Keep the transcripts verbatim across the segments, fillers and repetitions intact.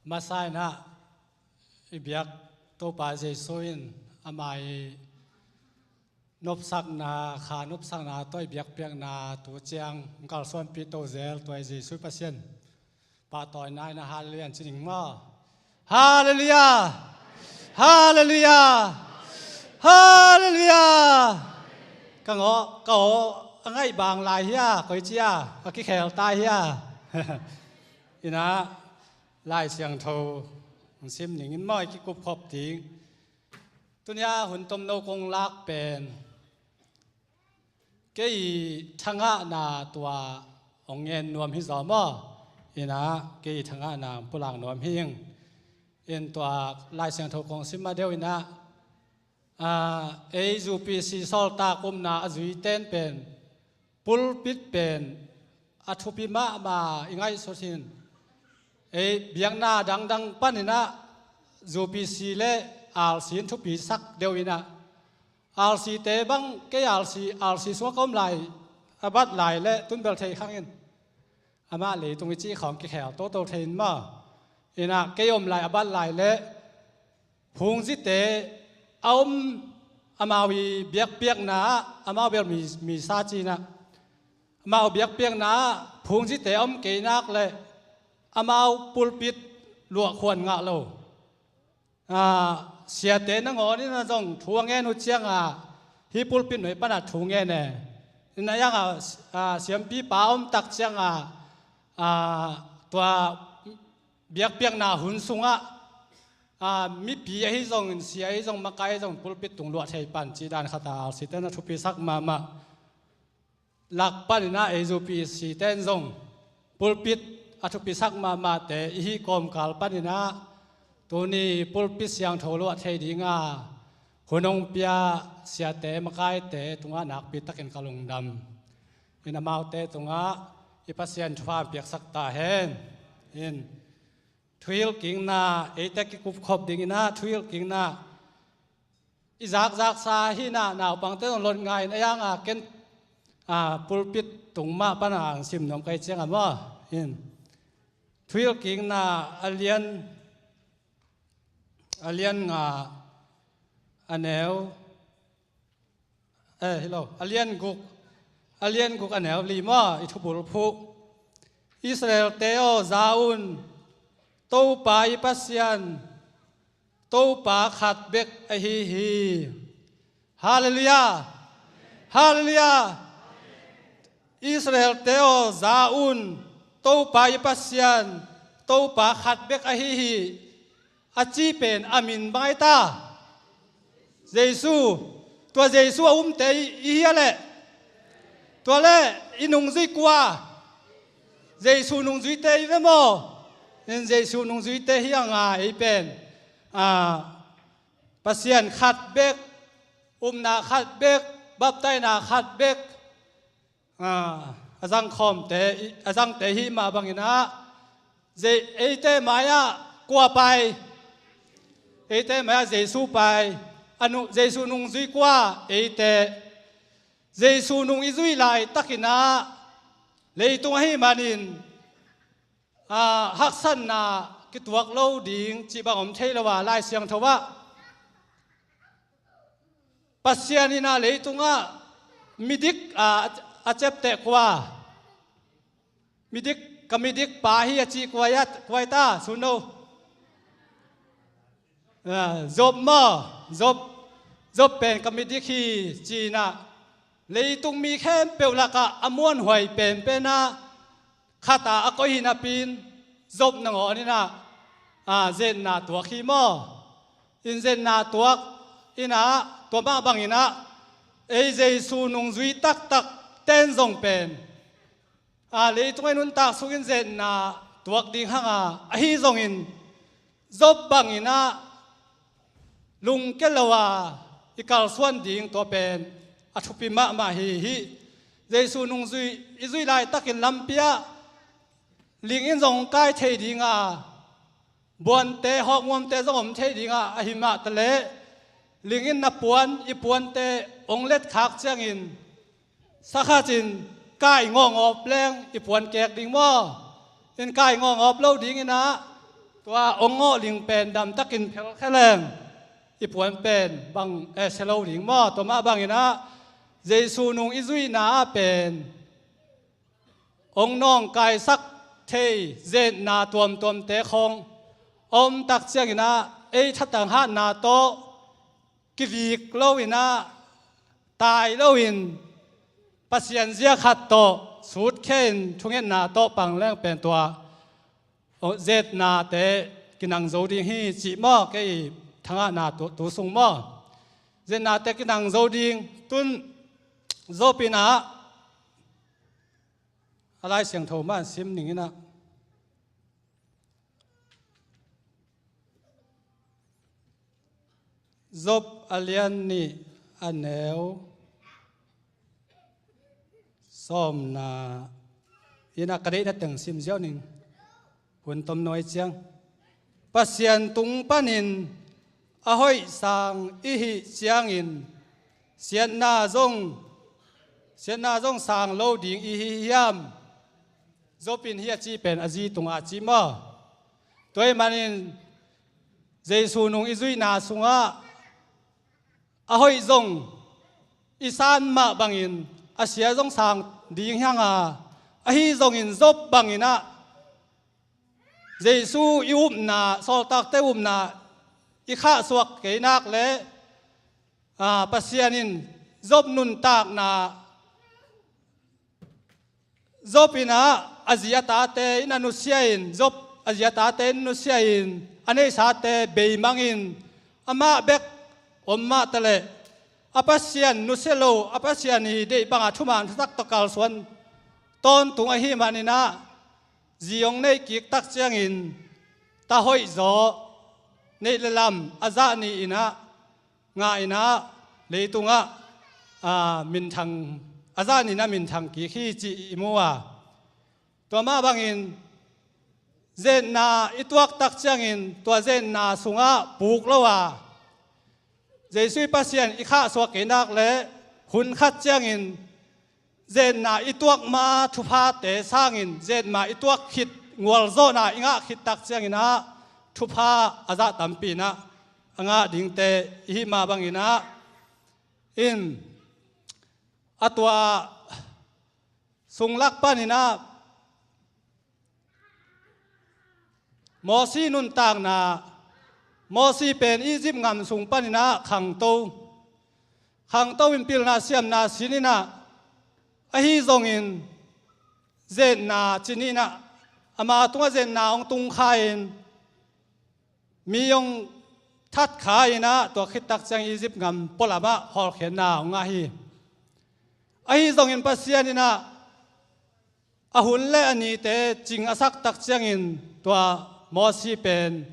Masa in ah i biak Topa Jesu in ama i nopsakna, kha nopsakna tawh i biakpiakna tu ciang kalsuanpih to zel, tua i Jesu Pasian pahtawina in ah Halleluiah ci ning maw. Halleluiah. Halleluiah. Halleluiah. Ka ngawh ka aw a ngaih bang lai hia, koici a a kikhel ta hia? In ah Lai Siangtho hong sim ning in maw, i kikupkhop ding. Tuni a hun tomno kong lak pen kei thangahna tua hong ngen nuam hi zaw maw. In ah kei thangahna hong pulak nuam hi ing. In tua Lai Siangtho kong sim a deuh in ah, ei U P C sawltak umna a zui ten pen pulpit pen a thupi mahmah i ngaihsut hi. Ei biakna dangdang panin ah U P C le R C in thupi sak deuh in ah, R C te bang kei R C, R C sungah ka om lai, a bat lai le tun bel thei khang in. Amah leitung i cih khawng kikhel toto thei in maw. In ah kei om lai a bat lai le phungzite a om, amau i biakpiakna ah amau bel mi, misa ci in ah, amau biakpiakna ah phungzite a om kei nak le amau pulpit luahkhuan ngah lo. Siate nangawn in ah zong thu a ngen uh ciang ah hih pulpit nuai pan ah thu ngen e. In ah yang ah siampipa a om tak ciang ah tua biakpiakna hun sungah mipi ahi zongin, sia ahi zong, makai ahi zong pulpit tung luah thei pan cih dan khat ah R C ten a thupi sak mahmah. Lak panin ah ei U P C ten zong pulpit a thupi sak mahmahte i hih kawmkal panin ah tuni pulpit siangtho luah thei ding a hun hong pia siate makaite tungah nakpi takin ka lungdam. In amaute tungah i Pasian thupha piaksak ta hen. In thuhilhkikna, eite kikupkhop ding in ah thuhilhkikna i zakzaksa hi in ah naupangte zong lot ngai in ah, yang ah ken pulpit tung mah pan ah hong sim nuam ka hih ciang ah maw. In thuhilhkikna a lian, a lian nga a neu, eh, hi lo, a lian guk, a lian guk a neu li maw, i thubulphuh. Israelte aw, za un, Topa i Pasian, Topa khat bek ahi hi. Halleluiah. Halleluiah. Israelte aw, za un, Topa i Pasian, Topa khat bek ahi hi. A cih pen a min bang ai ta? Jesu. Tua Jesu a umte i, i hia leh? Tua leh i nungzui kua? Jesu nungzuite i ve maw? In Jesu nungzuite hi a nga ei pen, a, Pasian khat bek, upna khat bek, baptaina khat bek, a, a zangkhawmte, a zangte hi mah bangin ah, Ze-, eite mai-ah kua pai? Eite mai-ah Jesu pai. A nu-, Jesu nungzui kua? Eite. Jesu nung i zuih laitakin ah leitung ahih manin, a, haksatna kituak lo ding cih bang om thei lo a, Lai Siangtho ah Pasian in ah leitungah midik, a, a ciapteh kua? Midik, ka midik pa hi a cih kua ai ta, sun lo. A, Job maw, Job, Job pen ka midik hi ci in ah leitung mi khempeuh lakah a muanhuai penpen ah khat ah a koih hi napi in Job nangawn in ah, a, zetna tuak hi maw? In zetna tuak in ah, tua mah bangin ah ei Jesu nungzui taktak ten zong pen, a, leitung ah i nuntak sungin zetna tuak ding hang a, ahi zongin Job bangin ah lungke lo a i kalsuan ding tua pen a thupi mahmah hi. Hih Jesu nungzui i zuih laitakin lampi ah ling in zong kai thei ding a, buante, hawkmuamte zong om thei ding a, ahi mah taleh ling in na puan, i puante hong letkhak ciangin sakhat in kai ngawngawp leng i puan kek ding maw? In kai ngawngawp lo ding in ah Tua hong ngawh ling pen damtakin phelkhia leng i puan pen bang, eh, sia lo ding maw? Tua mah bangin ah Jesu nung i zuihna ah pen hong nawngkaisak thei zetna tuamtuamte khawng a om tak ciangin ah ei thatang hatna tawh kivik loin ah tai loin Pasian zia khat tawh sutkhia in thungetna tawh pang leng pen tua zetnate kinang zo ding hi cih maw? Kei thangahna tu, tu sung maw? Zetnate kinang zo ding. Tun Job in ah a Lai Siangtho man sim ning in ah Job a lian nih a neu sawmna in ah ka deihna teng sim ziau ning. Hun tom nuai ciang Pasian tung panin a hoih sang i hih ciangin siatna zong, siatna zong sang lo ding i hi hiam? Job in hi a ci pen a zi tungah a ci maw? Tua ahih manin Jesu nung i zuihna sungah a hoih zong i san mah bangin a sia zong sang ding hi hang a, ahi zongin Job bangin ah Jesu i upna, sawltakte upna i khahsuak kei nak leh, aa, Pasian in Job nuntakna, Job in ah a zi a tate in a nusia in, Job a zi a tate in nusia in, a neihsate beimang in, amah bek om mah taleh a Pasian nusia lo, a Pasian i deih banga thuman thutak tawh kalsuan tawntung ahih manin ah zi hong neih kik tak ciangin ta hoih zaw, neih le lam a zah ni in ah ngah in ah leitungah, aa, minthang, a zah ni in ah minthang kik hi cih i mu a. Tua mah bangin zetna i tuak tak ciangin tua zetna sungah puk lo a, Jesu i Pasian i khahsuak kei nak leh hun khat ciangin zetna i tuak ma thuphate sangin zetna i tuak khit, ngualzawhna i ngah khit tak ciangin ah thupha a zah tampi in ah a ngah dingte i hih mah bangin ah in a tua sung lak panin ah Mosi nuntakna, Mosi pen Egypt gam sung panin ah khangto, khangto in pilna siamna sin in ah, ahi zongin zetna ci ni in ah, ama tungah zetna hong tung kha in, mi hong that kha in ah, tua khit tak ciang Egypt gam pualam ah hawlkhiatna hong ngah hi. Ahi zongin Pasian in ah a hun le a nite cing a sak tak ciangin tua Mosi pen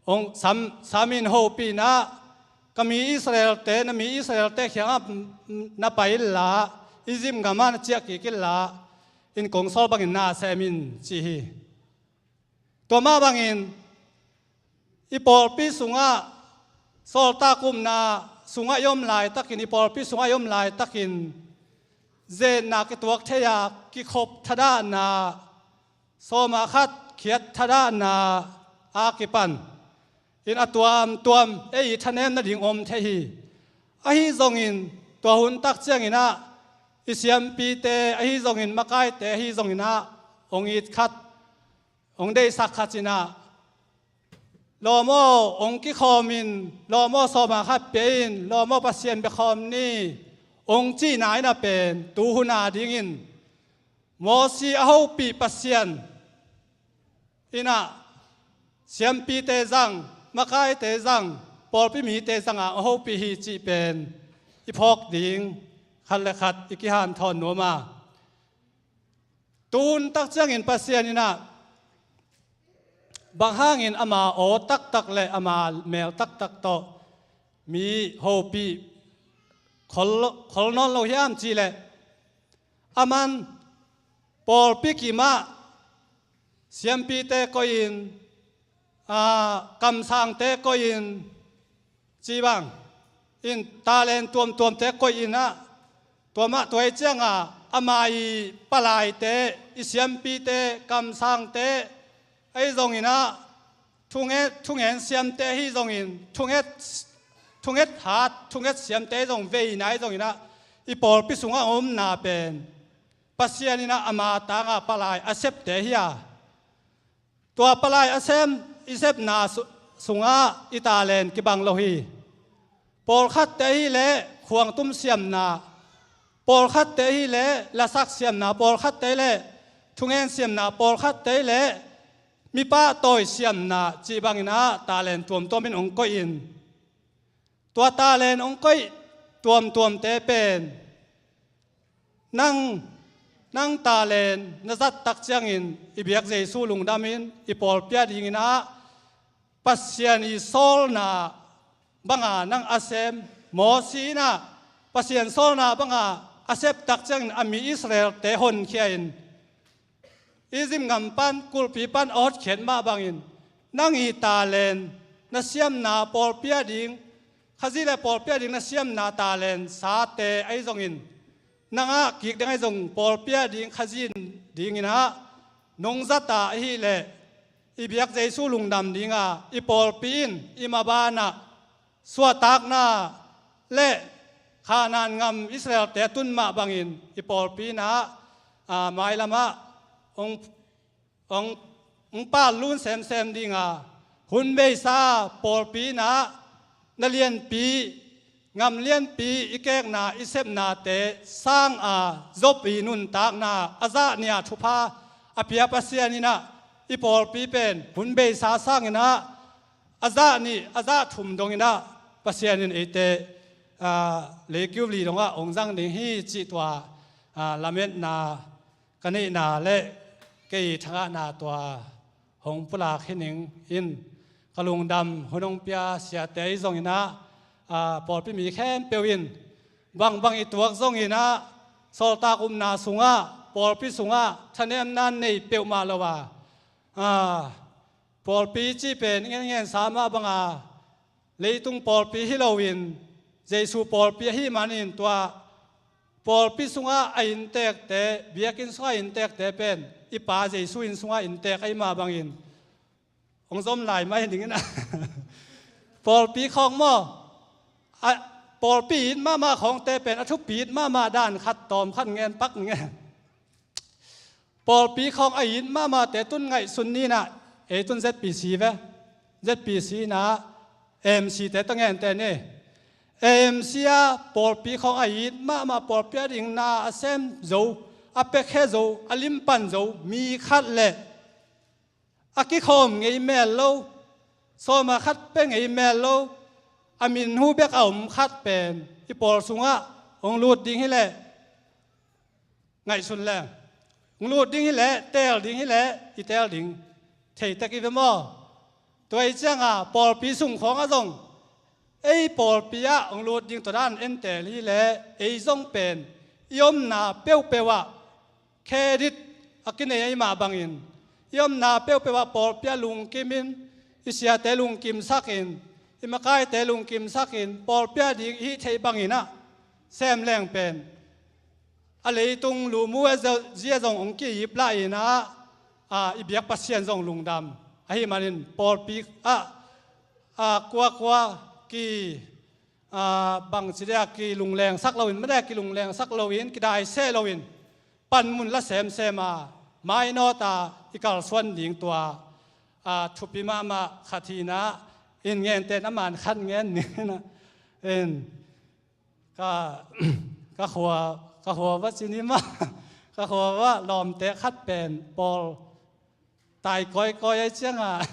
hong sam, sam in hopih in ah, ka mi Israelte, na mi Israelte kiangah na pai inla, Egypt gam ah na ciah kik inla, in kong sawl bangin na sem in ci hi. Tua mah bangin i pawlpi sungah, sawltak upna sungah i om laitakin, i pawlpi sungah i om laitakin zetna kituak thei a, kikhop thadahna, sawma khat khiat thadahna a kipan in a tuamtuam ei i thanem nading om thei hi. Ahi zongin tua hun tak ciangin ah i siampite ahi zongin, makaite ahi zongin ah hong it khat, hong deihsak khat in ah, lawm aw, hong kikhawm in, lawm aw, sawma khat pia in, lawm aw, Pasian biakhawm ni, hong cihna in ah pen tu hun a dingin Mosi a hopih Pasian in ah siampite zang, makaite zang, pawlpi mite zang a hopih hi cih pen i phawk ding, khat le khat i kihanthawn nuam a. Tu hun tak ciangin Pasian in ah bang hangin ama aw taktak le ama mel taktak tawh mi hopih khol, khol nawn lo hiam cih leh, aman pawlpi kimah siampite koih in, aa, kamsangte koih in, ci bang in, talent tuamtuamte koih in ah, tua mah tua hi ciangah ama i palaite, i siampite, kamsangte ahi zongin ah thungen, thungen siamte ahi zongin, thunget, thunget hat, thunget siamte ahi zong veina ahi zongin ah, i pawlpi sungah omna pen Pasian in ah ama tangah palai a septe hi a, tua palai a sem i sepna su-, sungah i talent kibang lo hi. Pawlkhatte ahih leh khuangtum siamna, pawlkhatte ahih leh lasak siamna, pawlkhatte ahih leh thungen siamna, pawlkhatte ahih leh mipahtawi siamna cih bangin ah talent tuamtuam in hong koih in, tua talent hong koih tuamtuamte pen nang, nang talent na zat tak ciangin i biak Jesu lungdam in, i pawlpi a dingin ah Pasian i sawlna banga nang a sem, Mosi in ah Pasian sawlna banga a sep tak ciangin a mi Israel-te honkhia in Egypt gam pan, kulhpi pan a hotkhiat mah bangin, nang i talent na siamna pawlpi a ding, Khazih le pawlpi a ding na siamna talent sate ahi zongin, nang ah kik ding ahi zong pawlpi a ding Khazih dingin ah nong zat a ahih leh, i biak Jesu lungdam ding a, i pawlpi in i maban ah suahtakna le Kanaan gam Israel-te a tun mah bangin i pawlpi in ah, a, mailam ah hong, hong, hong pallun semsem ding a, hun beisa pawlpi in ah na lianpi, gam lianpi i kekna, i sepnate sang a, Job i nuntakna a zah nih a thupha a pia Pasian in ah i pawlpi pen hun beisa sangin ah a zah nih, a zah thum dongin ah Pasian in eite, a, leikiu li dongah hong zang ding hi cih tua, a, lametna ka neihna le kei thangahna tua hong pulak hi ning in, ka lungdam hun hong pia siate ahi zongin ah, a, pawlpi mi khempeuh in bangbang i tuak zongin ah, sawltak upna sungah, pawlpi sungah thanemna nei peuhmah lo a, a, pawlpi cih pen i ngen, ngensa mah banga leitung pawlpi hi loin Jesu pawlpi ahih manin tua pawlpi sungah a inntekte, biakinn sungah a inntekte pen i Pa Jesu inn sungah inntek ahih mah bangin hong zom lai mah hi dingin ah. Pawlpi khawng maw? A, pawlpi it mahmah khawngte pen a thupit mahmah dan khat tawm khat ngen pak ngen. Pawlpi khawng a it mahmahte tun ngaihsun ni in ah, ei tun Z P C ve. Z P C in ah A M C-te tawh ngente ni. A M C ah pawlpi khawng a it mahmah, pawlpi a ding na a sem zo, a piakhia zo, a limpan zo mi khat le a kikhawm ngei mel lo, sawma khat pia ngei mel lo, a min hu bek a om khat pen i pawl sungah hong lut ding hi leh, ngaihsun leng, hong lut ding hi leh, teel ding hi leh, i teel ding thei tek i ve maw? Tua ahih ciangin pawlpi sung khawng ah zong ei pawlpi ah hong lut ding tua dan en teel hi leh, ei zong pen i omna peuhpeuh ah credit a kinei ahih mah bangin, i omna peuhpeuh ah pawlpi ah lungkim in, i siate lungkimsak in, i makaite lungkimsak in, pawlpi a ding i hih theih bangin ah sem leng pen a leitung luhmu a zia zong hong ki-ip lai-in ah, a, i biak Pasian zong lungdam. Ahih manin pawlpi ah, a, kuakua ki, a, bangci dea kilunglengsak loin, ma dea kilunglengsak loin, kidai seh loin, panmun la semsem a, mainawt a i kalsuan ding tua, a, thupi mahmah khat hi in ah, in ngente in a man khat ngen ni in ah, in ka, ka khua, ka khua va ci ni mah, ka khua va lawmte khat pen pawl tai kawikawi ahih ciangin,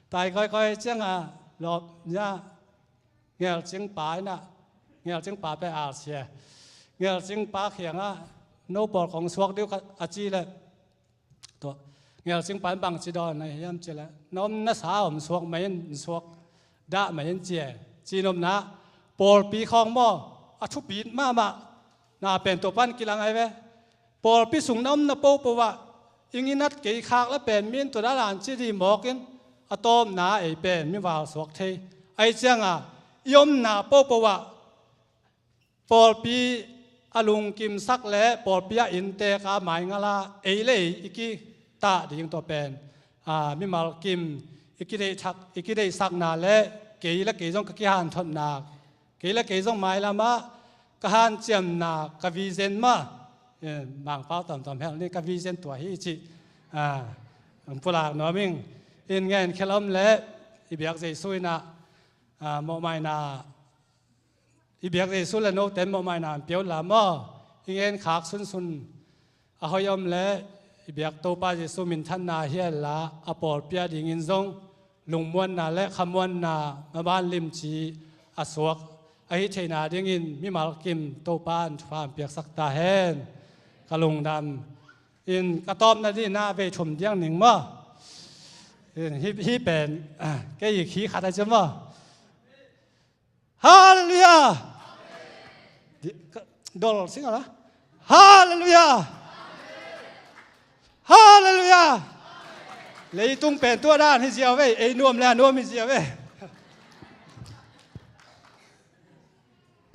tai kawikawi ahih ciangin, lawm, ya, Ngelcing pa in ah, Ngelcing pa pen alsia, Ngelcing pa kiangah, no pawl kong suak ding uh ka, a ci leh, tua Ngelcing pa in bangci dawn na hiam cih leh, na om na sa om suak mah in, suak dah mah in ci e. Ci nopna, pawlpi khawng maw, a thupit mahmah na pen tua pan kilang ahi ve. Pawlpi sung na omna pohpoh ah i nginat kei khak le pen mi in tua dan a ci dih mawk in, a tawpna ei pen mival suak thei. Ahih ciangin i omna pohpoh ah pawlpi a lungkimsak le pawlpi a inntek a maingal a ei le ei i kitah ding tua pen, a, mimal kim i kideihthak, i kideihsakna le kei le kei zong ka kihanthotna, kei le kei zong mailamah ka hanciamna, ka vision mah, eh, Mangpau tawmtawm hel ni, ka vision tua hi cih, ah, pulak nuam ing. In ngen khelh om le i biak Jesu in ah, ah, mawhmaina, i biak Jesu le note in mawhmaina an pia un la maw. I ngen khak sunsun a hoih om le i biak Topa Jesu minthanna hi a la a pawlpi a dingin zong lungmuanna le khamuanna, maban limci a suak ahi theihna dingin mimal kim Topa in thupha an piaksak ta hen. Ka lungdam. In ka tawpna dingin ah vei thum diang ning maw. In hih, hih pen, ah, kei i khi khat a ci maw. Halleluiah! Di-, ka-, dol sing a la. Halleluiah! Halleluiah! Leitung pen tua dan hi zia ve, ei nuam le a nuam hi zia ve.